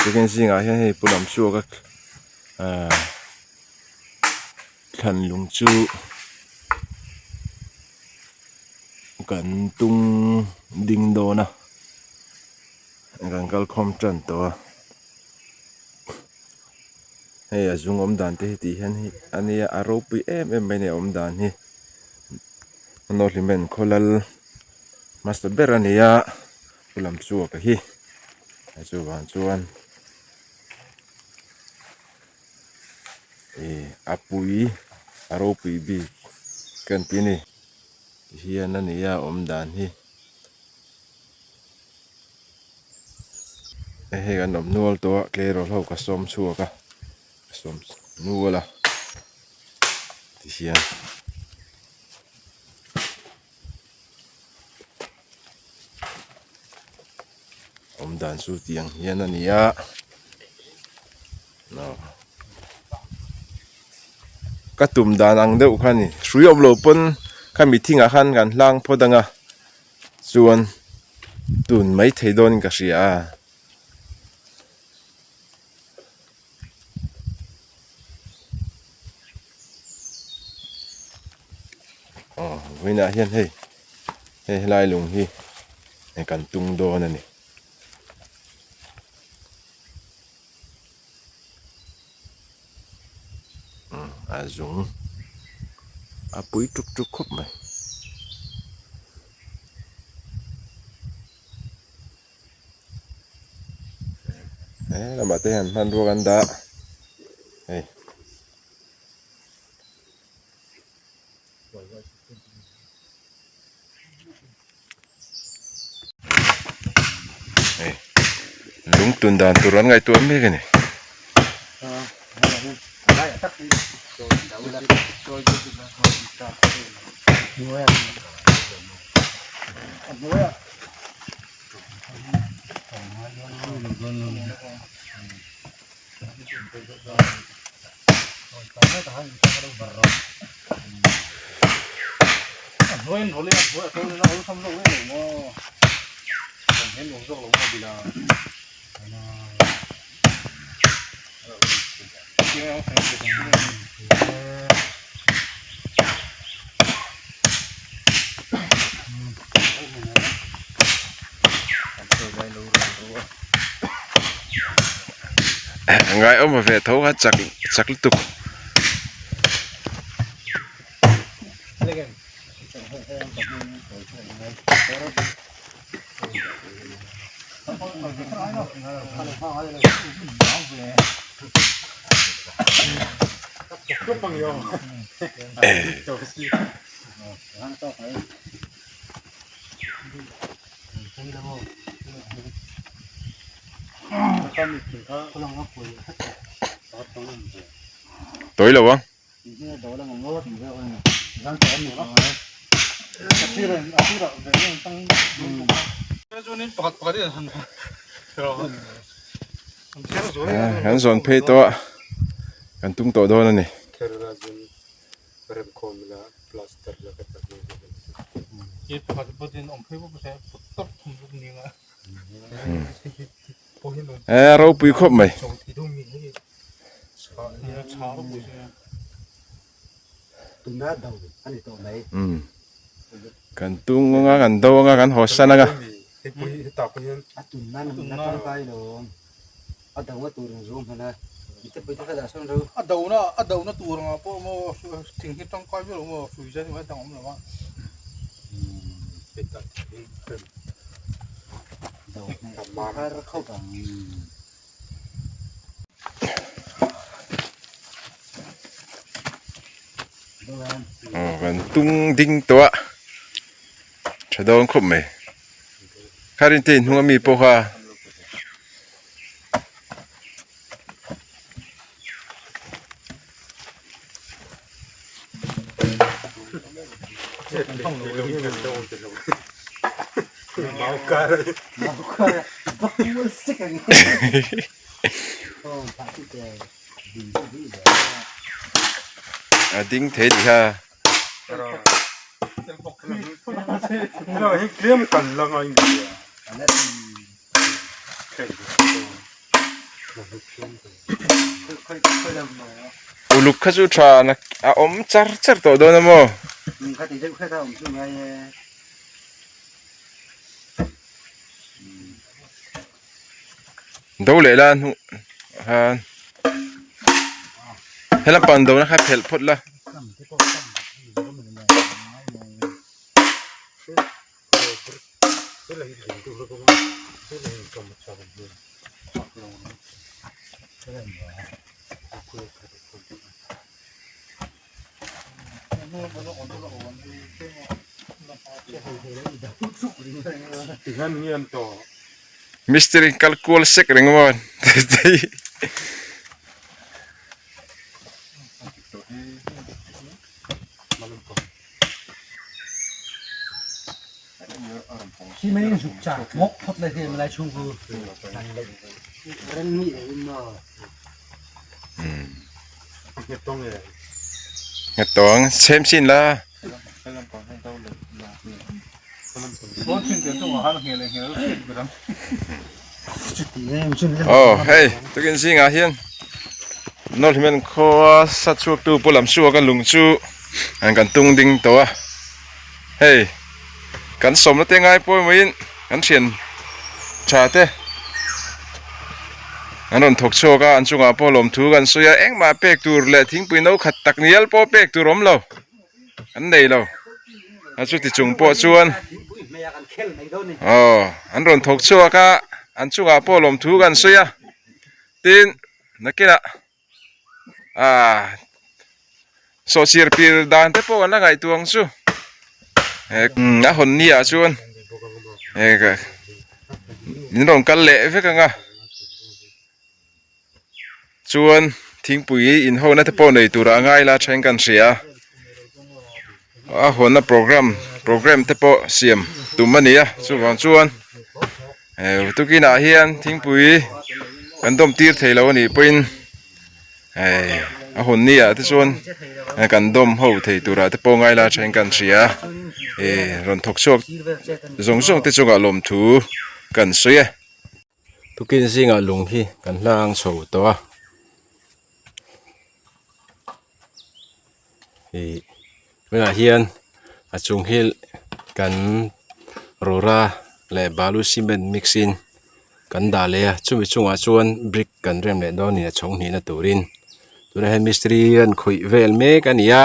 Second zingah hian hei pu lam chhuak a ahh thlan lung chu kan tung ding dawn a kan kal khawm tan tawh a hei a zung awm dan te hi tih hian hei a nia a ropui em em mai a ni a awm dan hi Nawhlimen khawlal hmasa ber a ni a pu lam chhuak a hi chuvang chuan Ih a pui a ropui bik kan ti a ni tihian a ni a awm dan hi hei an awm nual tawh a tleirawl ho ka sawm chhuak a ka sawm nual a tihian. Awm dan chu tiang hian a ni a ka tum dan ang deuh kha a ni hrui awm lo pawn khami thingah khan kan hlang phawt ang a chuan tun mai thei dawnin ka hria a. Aw vawiinah hian hei hei helai lung hi kan tung dawn a ni. A zung a pui tuk tuk khawp mai. He lamah te hian hmanrua kan dah hei hei lung tun dan tur an ngaihtuah mek a ni. Ngai awm ve tho kha chak chak lutuk. Tawi lo ang. Kan zawn phei tawh a kan tum tawh dawn a ni. E ropui khawp mai. Kan tung anga kan do anga kan haw san anga. Aw kan tung ding tawh a tha dawn khawp mai kharin te inhnung ami pawh kha A ding thei tih kha. Uluk kha chu tha a awm char char tawh dawn a maw? Do leh la hnu khan helam pang do na kha phelh phawt la. Mistiri kal kual sek reng maw Nghet tawng same sin la. Aw hei tukin zingah hian North Himan khua sa chhuak tu Pu Lamsuaka lung chu an kan tung ding tawh a hei kan sawmna te ngai pawimawhin kan thian tha te an rawn thawk chhuak a an chungah pawh lawmthu kan sawi a engmah pek tur leh thingpui no khat tak nial pawh pek tur awm lo an nei lo a chuti chung pawh chuan aw an rawn thawk chhuak a an chungah pawh lawmthu kan sawi a tin nakinah ah sawhchir pir dan te pawh an la ngaihtuah ang chu a hawn ni ah chuan min rawn kal leh vek ang a chuan thingpui in ho na te pawh nei tur ah ngai la then kan hria a hawnna program program te pawh siam tum a ni a chuvang chuan tukin ah hian thingpui kan dawm tir thei lo a nih pawhin hei a hun ni ah te chuan kan dawm ho thei tur ah te pawh ngai la then kan hria ih rawn thawk chhuak zawng zawng te chungah lawmthu kan sawi e. Tukin zingah lung hi kan hlang chho tawh a ih tunah hian a chung hi kan rawra leh balu cement mix in kan dah leh a chumi chungah chuan brick kan rem leh dawn a ni a chhawng hnihna turin tunah hian mistiri an khawih vel mek a ni a.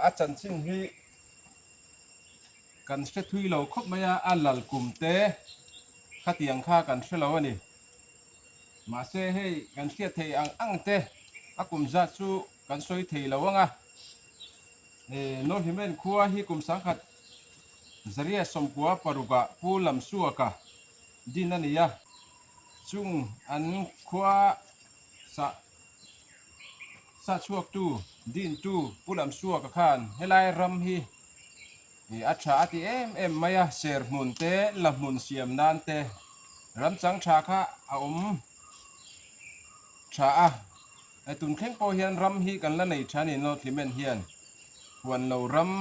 A chanchin hi kan hre thui lo khawp mai a, a lal kum te khatiang kha kan hre lo a ni. Mahse hei kan hriat theih ang ang te a kum zat chu kan sawi thei lo ang a. North Himen khua hi kum sangkhat Zaria 96 ah Pu Lamsuaka din a ni a, chung an khua sah sah chhuaktu dintu Pu Lamsuaka khan helai ram hi a tha a ti em em mai a, ser hmun te la hmun siam nan te ram chang tha kha a awm tha a. Tun thleng pawh hian ram hi kan la nei tha a ni North Hlimen hian huan lo ram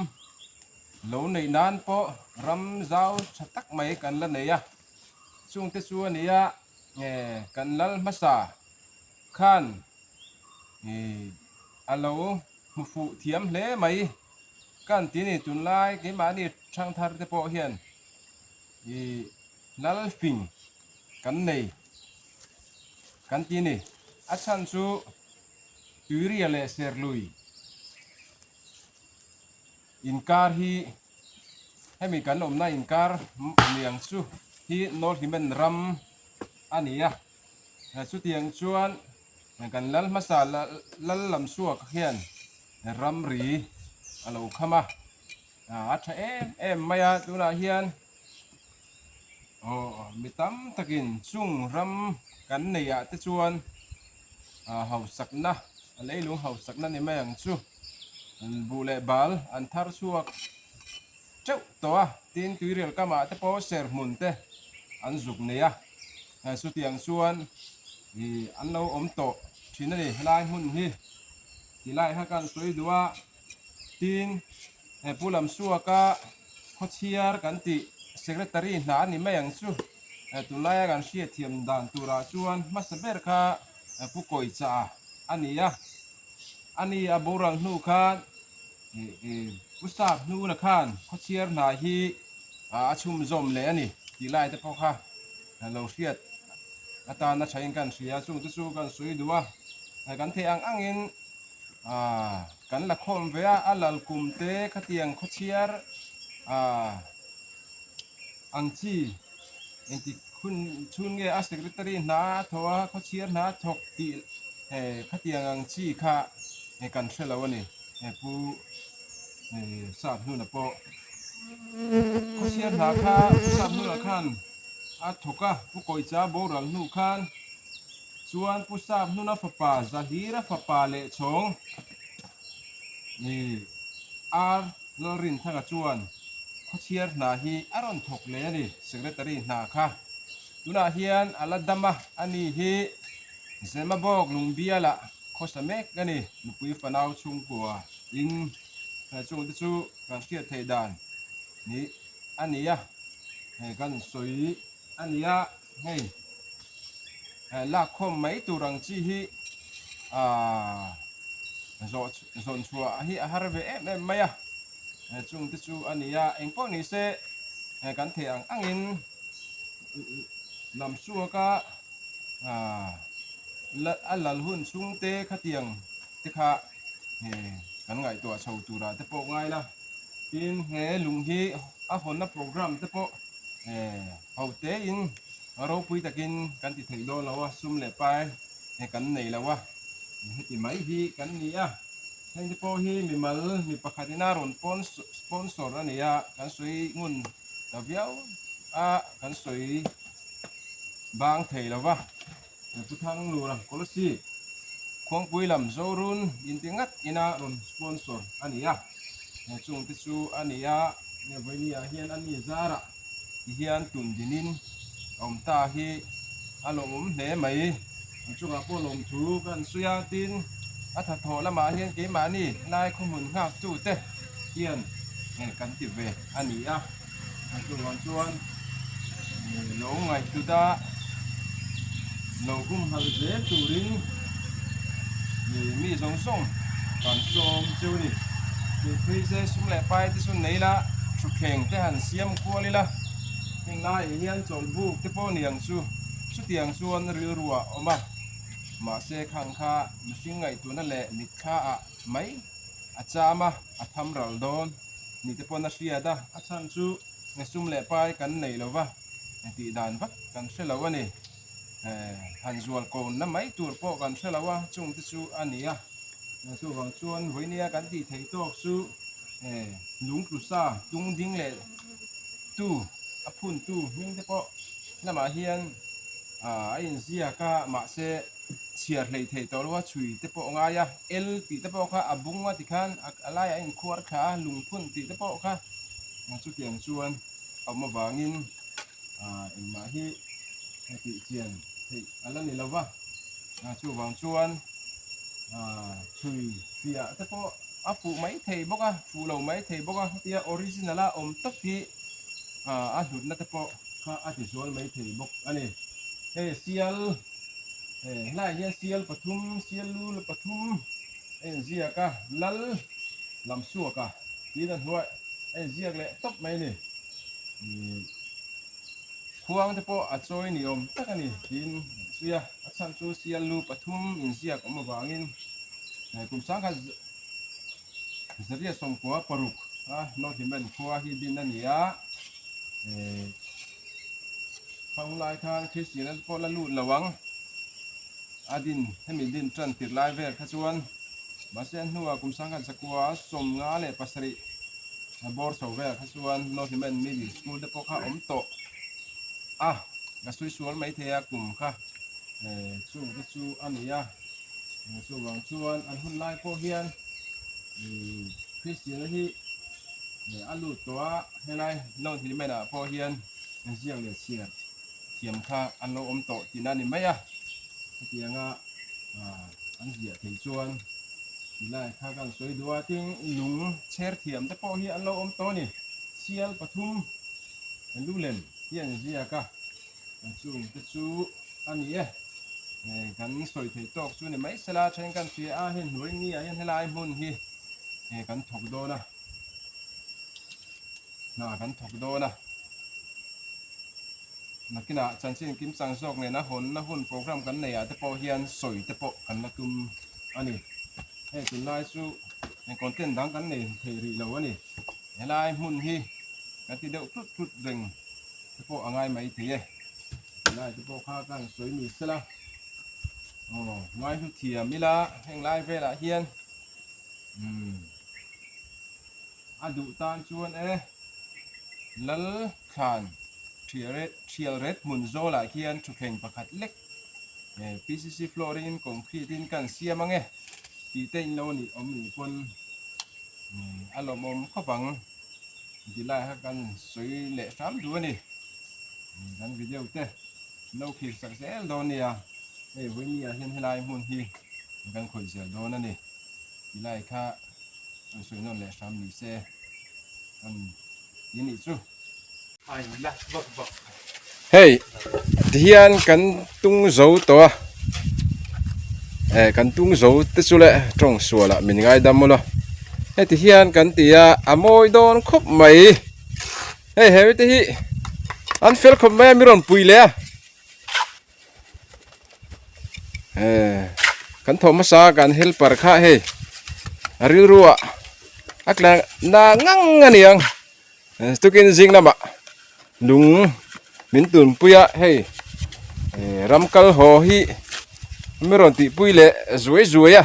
lo neih nan pawh ram zau tha tak mai kan la nei a, chungte chu a nia kan lal hmasa khan a lo hmu fuh thiam hle mai kan ti a ni tunlai keimahni thangthar te pawh hian lal fing kan nei kan ti a ni. A chhan chu Tuiria leh Serlui inkar hi hemi kan awmna inkar niang chu hi North Hlimen ram a ni a. Chutiang chuan kan lal hmasa lal lam suak hian ramri a lo kham a, a tha em em mai a tunah hian. Aw mi tam takin chung ram kan neih ah te chuan hausakna a leilung hausakna ni mai ang chu buh leh bal an thar chhuak teuh tawh a tin tuirial kamah te pawh serhmun te an zuk nei a chutiang chuan. Ih an lo awm tawh thin a ni helai hmun hi tilai kha kan sawi duh a tin he Pu Lamsuaka khawchhiar kan tih secretary hna a ni mai ang chu tunlaia kan hriatthiam dan turah chuan hmasa ber kha Pu Kawicha a ni a a ni a boral hnu khan Pu Sap hnuna khan khawchhiar hna hi a chhumzawm leh a ni tih lai te pawh kha lo hriat atana thain kan hria chung te chu kan sawi duh a kan theih ang angin ah kan la khawm ve a a lal kum te khatiang khawchhiar ah ang chi engtik hun chhun nge a secretary hna a thawh a khawchhiar hna a thawk tih eh khatiang ang chi kha kan hre lo a ni pu sap hnuna pawh khawchhiar hna kha sap hnuna khan a thawk a, Pu Kawicha boral hnu khan chuan Pu Sap hnuna fapa Zahira fapa leh chhawng ih Ar Lalrinthanga chuan khawchhiar hna hi a rawn thawk leh a ni, Secretary hna kha tunah hian a la dam a, ani hi Zemabawk Lungbialah khawsa mek a ni, nupui fanau chhungkua in chungte chu kan hriat theih dan ni a ni a hei kan sawi a ni a hei lak khawm mai tur ang chi hi ahh zawh zawn chhuah hi a har ve em em mai a chung te chu a ni a engpawh ni se kan theih ang angin lam suak a ahh a lal hun chhung te khatiang te kha kan ngaihtuah chho turah te pawh ngai la. Tin, he lung hi a hawnna program te pawh ho tein ropui takin kan ti thei dawn lo a, sum leh pai kan nei lo a, heti mai hi kan ni a. Heng te pawh hi mimal mi pakhat ina rawn sponsor a ni a, kan sawi ngun ta viau a, kan sawi bang thei lo va. Pu Thanglura Kolossi Khuangpui lam Zorun inti ngat ina rawn sponsor a ni a, he chung te chu a ni a, he vawinia hian a ni zarah ti hian tun dinin a awm ta hi a lawmawm hle mai. A chungah pawh lawmthu kan sawi a, tin a thathawh lamah hian keimahni lai khawhmun nghaktu te hian kan ti ve a ni a. Chuvang chuan lo ngaihhlut a, lo humhalh zel turin mi zawng zawng kan sawm cheu a ni. Thingpui se sum leh pai te chu nei la, thutthleng te han siam kual ila, heng laiah hian chawlhbuk te pawh ni ang chu, chutiang chuan rilru ah awm a, mahse khang kha mihring ngaihtuahna leh mitthla ah mai a cham a, a tham ral dawn. Ni te pawn a hriat a, a chhan chu sum leh pai kan nei lo va, tih dan vak kan hre lo a ni. Han zual kawnna mai tur pawh kan hre lo a, chung te chu a ni a. Chuvang chuan vawinia kan tih theih tawk chu lungtlu sa tung ding leh tu a phuntu hming te pawh lamah hian a inziak a, mahse, chhiar hlei theih tawh lo a, chhui te pawh a ngai a, el tih te pawh kha a bung a tikhan a laiah a inkhuar thla a, lungphun tih te pawh kha chutiang chuan a awm avangin engmah hi tih chian theih a la ni lo va, chuvang chuan chhui fiah te pawh a fuh mai thei bawk a, fuh lo mai thei bawk a, hetia original a awm tawp hi a hlutna te pawh kha a ti zual mai thei bawk a ni. Hei sial helaiah hian sial pathum sial lu la pathum a inziak a lal lam suak a tiin a hnuai a inziak leh tawp mai a ni ihh khuang te pawh a chawi ni awm tak a ni tiin an sawi a a chhan chu sial lu pathum inziak awm avangin kum sangkhat Zariat 96 a North Hlimen khua hi din a ni a ehh Khang lai khan Kristian an pawh la lut lo ang. A din hemi din tan tirh lai vel kha chuan mahse a hnuah kum 1957 a bawr chho vel kha chuan North Hlimen Middle School te pawh kha awm tawh a, ka sawi sual mai thei a kum kha eh chung te chu a ni a. Chuvang chuan an hun lai pawh hian ih Kristian hi a lut tawh a, helai North Hlimen ah pawh hian Ziak leh chhiar thiam kha an lo awm tawh tihna a ni mai a. Hetianga an ziah thei chuan tilai kha kan sawi duh a, tin lung chher thiam te pawh hi an lo awm tawh a ni. Sial pathum lu lem hi an ziak a, chung te chu a ni e. Kan sawi thei tawk chu ni mai sela then kan hria a, hei hnuai ni ah hian helai hmun hi kan thawk dawn a, hna kan thawk dawn a. Nakinah chanchin kimchang zawk nena hawnna hun program kan neih ah te pawh hian sawi te pawh kan la tum a ni. Hei tunlai chu eng content dang kan nei thei rih lo a ni. Helai hmun hi kan ti deuh tlut tlut reng te pawh a ngai mai thei e. Tunlai te pawh kha kan sawi ni sela aw ngai hlu thiam ila heng lai velah hian umm a duh tan chuan e lal thlan Thial ret hmun zawlah khian thutthleng pakhat lek PCC flooring in concrete in kan siam ange tih te in lo nih awm nih pawn a lawmawm khawp ang ti lai kha kan sawi leh hram duh a ni. Kan video te lo khir sak zel dawn nia hei vawiin ah hian helai hmun hi kan khawih zel dawn a ni ti lai kha kan sawi nawn leh hram ni se kan ti nih chu. Hei tihian kan tung zo tawh a eh kan tung zo te chu le tawng sual ah min ngaidam mawlh a heti hian kan ti a a mawi dawn khawp mai hei he mite hi an fel khawp mai a mi rawn pui leh a eh kan thawh hmasa kan helper kha hei a rilru ah a tla na ngang a ni ang. Tukin zing lamah lung min tunpui a hei ram kal haw hi mi rawn tihpui leh zuai zuai a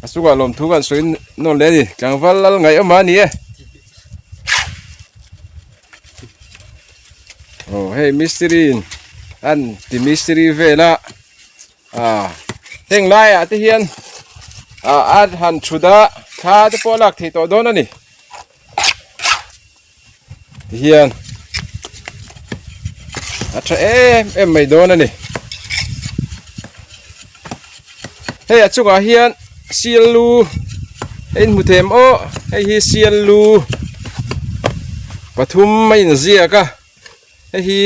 a chungah lawmthu kan sawi nawn leh a ni tlangval lal ngaih awm a ni e aw hei mistiri in an ti mistiri vel a ah heng laiah te hian ah a han thut a thla te pawh a lak theih tawh dawn a ni. Tihian a tha em em mai dawn a ni. Hei a chungah hian sial lu a inhmu them aw hei hi sial lu pathum a inziak a hei hi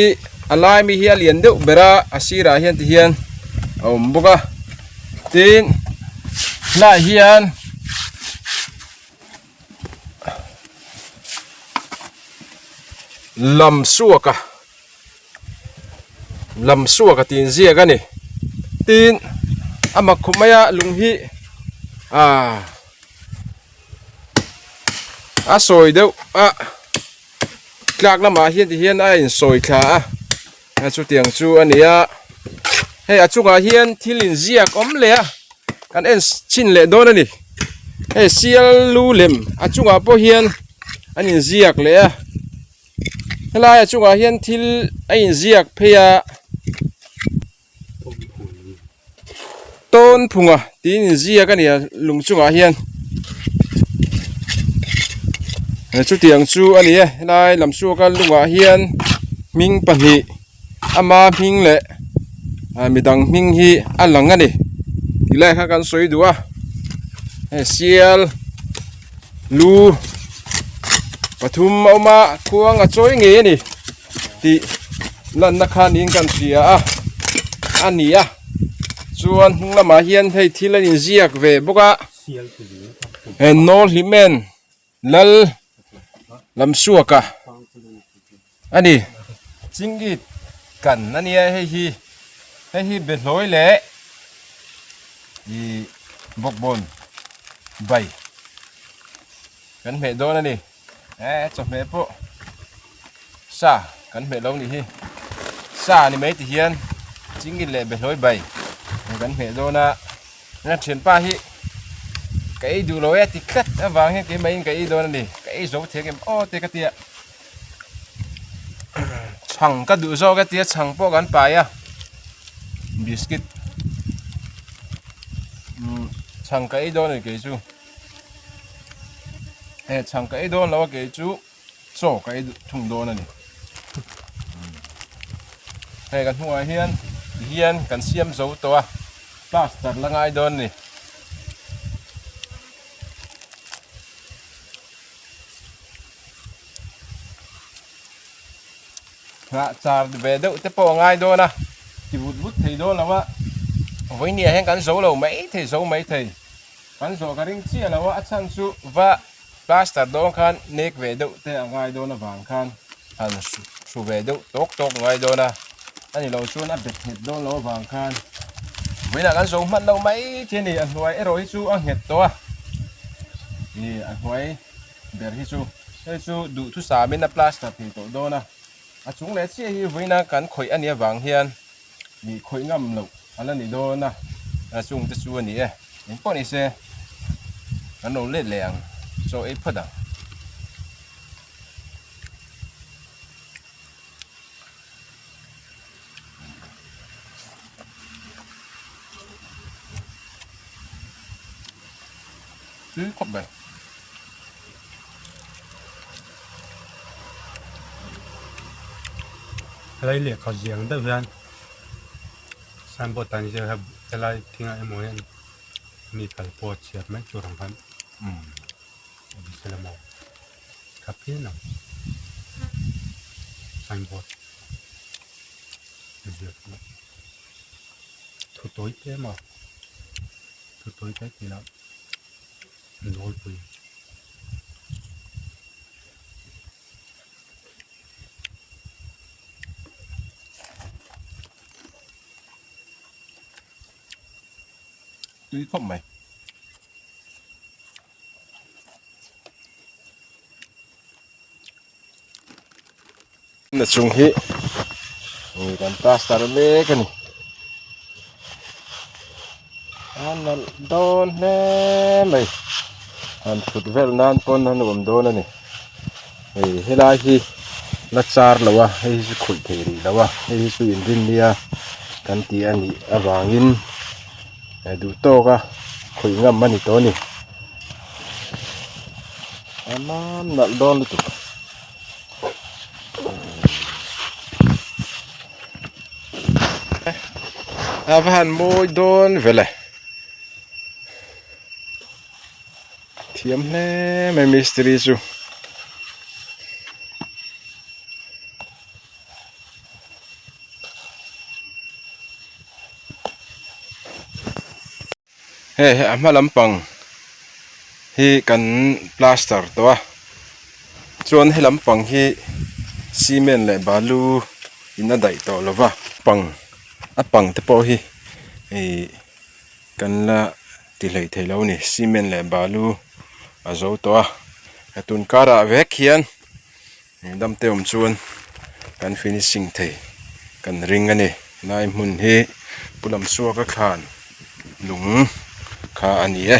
a lai mi hi a lian deuh ber a a sirah hian ti hian a awm bawk a tin helaiah hian. Lam suaka lam suaka tih inziak a ni tin a mak khawp mai a lung hi ah a sawi deuh a tlak lamah hian ti hian a insawi thla a chutiang chu a ni a hei a chungah hian thil inziak awm leh a kan en chhin leh dawn a ni hei sial lu lem a chungah pawh hian an inziak leh a helai a chungah hian thil a inziak phei a. Tawn phunga tiin inziak a ni a lung chungah hian chutiang chu a ni e helai lam suaka lungah hian hming pahnih ama hming leh midang hming hi a lang a ni tih lai kha kan sawi duh a hei sial lu pathum a awm a khuang a chawi ngei a ni. Tih lanna kha niin kan hria a a ni a chuan hnung lamah hian hei thil a inziak ve bawk a he nawl hlimen lal lamsuaka a ni chingit kan a nia hei hi hei hi behlawi leh ih bawkbawn bai kan hmeh dawn a ni. Eh chawhmeh pawh sa kan hmeh lo nih hi sa ni mai ti hian chingit leh behlawi bai kan hmeh dawn a a thianpa hi ka ei duh lo e ti tlat avang hian keimah in ka ei dawn a ni ka ei zo thei ang em aw te ka tia chhang ka duh zawk a tia chhang pawh kan pai a biscuit chhang ka ei dawn a ni kei chu. He chhang ka ei dawn lo a kei chu chaw ka ei thung dawn a ni. Hei ka hnungah hian. Tihian kan siam zo tawh a, plaster la ngai dawn a ni. Nghah char ve deuh te pawh a ngai dawn a, ti vut vut thei dawn lo a, vawinia hian kan zo lo mai thei zo mai thei. Kan zawh ka ring chiah lo a, a chhan chu va plaster dawn khan nek ve deuh te a ngai dawn avang khan han hru ve deuh tawk tawk a ngai dawn a, a ni lo chuan a bet nghet dawn lo avang khan vawiinah kan zo hman lo mai thei a ni, a hnuai erawh hi chu a nghet tawh a, ih a hnuai ber hi chu hei chu duhthusamin a plaster thei tawh dawn a, a chung leh chiah hi vawiina kan khawih a nih avang hian Nih khawih ngam loh a la ni dawn a, a chung te chu a ni e. Eng pawh ni se kan lo let leh ang, chaw ei phawt ang. Tui khawp mai. Helai lehkha ziang deuh hian signboard ah an ziak a helai thingah emaw hian mi kal pawh a chhiat mai tur ang khan a ni sela maw tha phian ang signboard a ziak hi thu tawi te emaw thu tawi te tih lah. Nawlpui. Tui khawp mai. Na chung hi kan plaster mek a ni a nalh dawn hle mai han thut vel nan pawn a nuam dawn a ni hei helai hi la char lo a hei hi chu khawih theih rih lo a hei hi chu inrin nia kan tih a nih avangin duh tawk a khawih ngam a ni tawh a ni a mam nalh dawn lutuk. A va han mawi dawn vel e thiam hle mai mistiri chu. Hei a hma lampang hi kan plaster tawh a chuan he lampang hi cement leh balu in a daih tawh lo va pang a pang te pawh hi ihh kan la ti hlei thei lo a ni cement leh balu a zo tawh a a tun karah vek hian Dam te awm chuan kan finishing thei kan ring a ni helai hmun hi Pu Lamsuaka thlan lung kha a ni e.